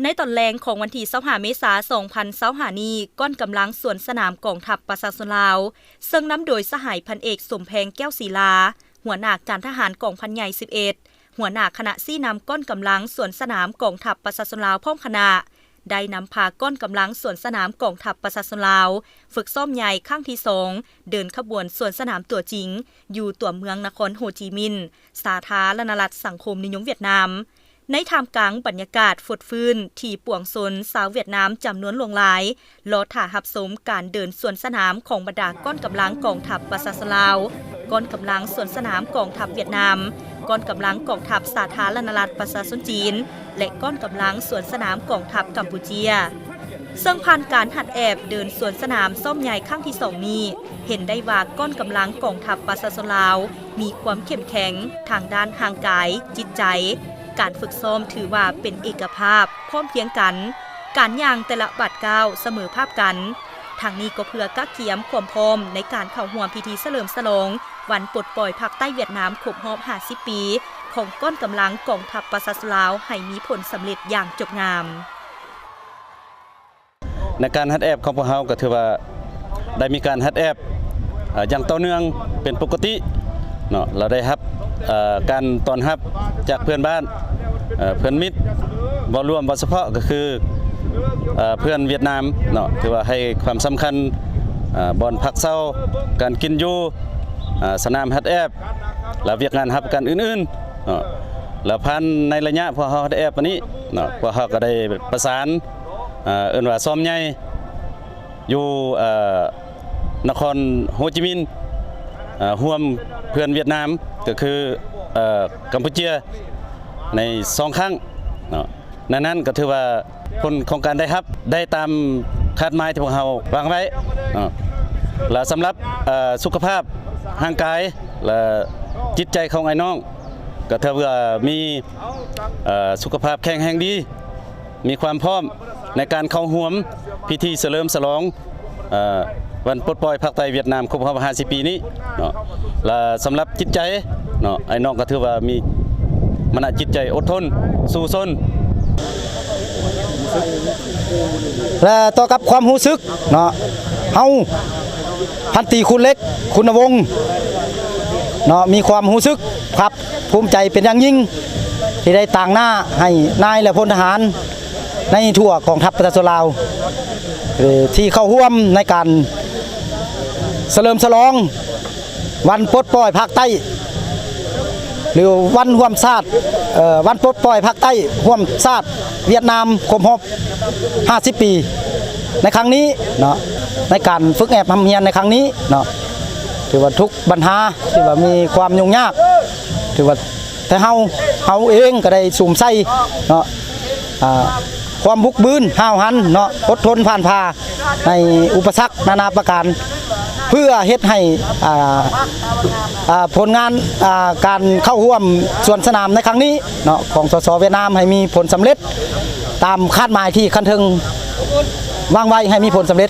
ໃນຕອນແລງຂອງວັນທີຊາວຫ້າ ເມສາ ສອງພັນຊາວຫ້ານີ້, ກ້ອນກຳລັງສວນສະໜາມກອງທັບປະຊາຊົນລາວ ເຊິ່ງນຳໂດຍສະຫາຍພັນເອກ ສົມແພງ ແກ້ວສີລາ ຫົວໜ້າການທະຫານກອງພັນໃຫຍ່ ສິບເອັດ ຫົວໜ້າຄະນະຊີ້ນຳກ້ອນກຳລັງສວນສະໜາມກອງທັບປະຊາຊົນລາວ ພ້ອມຄະນະ ໄດ້ນຳພາກ້ອນກຳລັງສວນສະໜາມກອງທັບປະຊາຊົນລາວ ຝຶກຊ້ອມໃຫຍ່ຄັ້ງທີສອງ ເດີນຂະບວນສວນສະໜາມຕົວຈິງ ຢູ່ຕົວເມືອງນະຄອນໂຮຈິມິນ ສາທາລະນະລັດສັງຄົມນິຍົມຫວຽດນາມ. ໃນທ່າມກາງບັນຍາກາດຟົດຟື້ນ ທີ່ປວງຊົນຊາວຫວຽດນາມຈຳນວນຫຼວງຫຼາຍ ລໍຖ້າຮັບຊົມການເດີນສວນສະໜາມຂອງບັນດາກ້ອນກຳລັງກອງທັບປະຊາຊົນລາວ, ກ້ອນກຳລັງສວນສະໜາມກອງທັບຫວຽດນາມ, ກ້ອນກຳລັງກອງທັບສາທາລະນະລັດປະຊາຊົນຈີນ ແລະ ກ້ອນກຳລັງສວນສະໜາມກອງທັບກຳປູເຈຍ. ເຊິ່ງຜ່ານການຮັດແອບເດີນສວນສະໜາມຊ້ອມໃຫຍ່ຄັ້ງທີສອງນີ້, ເຫັນໄດ້ວ່າກ້ອນກຳລັງກອງທັບປະຊາຊົນລາວ ມີຄວາມເຂັ້ມແຂງທາງດ້ານຮ່າງກາຍ, ຈິດໃຈ, ການຝຶກຊ້ອມຖືວ່າເປັນເອກະພາບ, ພ້ອມພຽງກັນ, ການຍ່າງແຕ່ລະບາດກ້າວສະເໝີພາບກັນ. ທັງນີ້ກໍເພື່ອກະກຽມຄວາມພ້ອມໃນການເຂົ້າຮ່ວມພິທີສະເຫຼີມສະຫຼອງວັນປົດປ່ອຍພາກໃຕ້ຫວຽດນາມຄົບຮອບຫ້າສິບປີ ຂອງກ້ອນກຳລັງກອງທັບປະຊາຊົນລາວໃຫ້ມີຜົນສຳເລັດຢ່າງຈົບງາມ. ໃນການຮັດແອບຂອງພວກເຮົາກໍຖືວ່າໄດ້ມີການຮັດແອບ ເອີ ຢ່າງຕໍ່ເນື່ອງເປັນປົກກະຕິເນາະ. ລາວໄດ້ຮັບ ເອີ ການຕ້ອນຮັບຈາກເພື່ອນບ້ານ ເອີ ເພື່ອນມິດ ເວົ້າລວມເວົ້າສະເພາະກໍຄື ເອີ ເພື່ອນຫວຽດນາມເນາະ ຖືວ່າໃຫ້ຄວາມສຳຄັນ ເອີ ບ່ອນພັກເຊົາ ການກິນຢູ່ ເອີ ສະໜາມຮັດແອບ ແລະ ວຽກງານຮັບປະກັນອື່ນໆເນາະ. ແລ້ວຜ່ານໃນໄລຍະພວກເຮົາຮັດແອບອັນນີ້ເນາະ ພວກເຮົາກໍໄດ້ປະສານ ເອີ ເອີ້ນວ່າຊ້ອມໃຫຍ່ ຢູ່ ເອີ ນະຄອນໂຮຈິມິນ ເອີ ຮ່ວມເພື່ອນຫວຽດນາມ ກໍຄື ເອີ ກຳປູເຈຍ ໃນສອງຄັ້ງເນາະ. ໃນນັ້ນກໍຖືວ່າຜົນຂອງການໄດ້ຮັບ ໄດ້ຕາມຄາດໝາຍທີ່ພວກເຮົາວາງໄວ້ເນາະ. ແລະ ສຳລັບ ເອີ ສຸຂະພາບຮ່າງກາຍ ແລະ ຈິດໃຈຂອງອ້າຍນ້ອງ ກໍຖືວ່າມີ ເອີ ສຸຂະພາບແຂງແຮງດີ ມີຄວາມພ້ອມໃນການເຂົ້າຮ່ວມພິທີສະເຫຼີມສະຫຼອງ ເອີ ວັນປົດປ່ອຍພາກໃຕ້ຫວຽດນາມຄົບຮອບຫ້າສິບປີນີ້ເນາະ. ແລະ ສຳລັບຈິດໃຈເນາະ ອ້າຍນ້ອງກໍຖືວ່າມີມານະຈິດໃຈອົດທົນສູ້ຊົນ. ແລະ ຕໍ່ກັບຄວາມຮູ້ສຶກເນາະ ເຮົາ ພັນຕີຄູນເລັກ ຄຸນນະວົງ ເນາະ ມີຄວາມຮູ້ສຶກພາກພູມໃຈເປັນຢ່າງຍິ່ງ ທີ່ໄດ້ຕາງໜ້າໃຫ້ນາຍ ແລະ ພົນທະຫານໃນທົ່ວກອງທັບປະຊາຊົນລາວ ເອີ ທີ່ເຂົ້າຮ່ວມໃນການສະເຫຼີມສະຫຼອງວັນປົດປ່ອຍພາກໃຕ້ ຫຼື ວັນຮ່ວມຊາດ ເອີ ວັນປົດປ່ອຍພາກໃຕ້ຮ່ວມຊາດຫວຽດນາມຄົບຮອບ ຫ້າສິບປີໃນຄັ້ງນີ້ເນາະ. ໃນການຝຶກແອບຮ່ຳຮຽນໃນຄັ້ງນີ້ເນາະ ຖືວ່າທຸກບັນຫາທີ່ວ່າມີຄວາມຫຍຸ້ງຍາກ ຖືວ່າແຕ່ເຮົາ ເຮົາເອງກໍໄດ້ສຸມໃສ່ເນາະ ອ່າ ຄວາມບຸກບືນຫ້າວຫັນເນາະ ອົດທົນຜ່ານຜ່າໃນອຸປະສັກນານາປະການ ເພື່ອເຮັດໃຫ້ ອ່າ ອ່າ ຜົນງານ ອ່າ ການເຂົ້າຮ່ວມສວນສະໜາມໃນຄັ້ງນີ້ເນາະ ຂອງ ສສ ຫວຽດນາມ ໃຫ້ມີຜົນສຳເລັດ ຕາມຄາດໝາຍທີ່ຂັ້ນເທິງວາງໄວ້ໃຫ້ມີຜົນສຳເລັດ.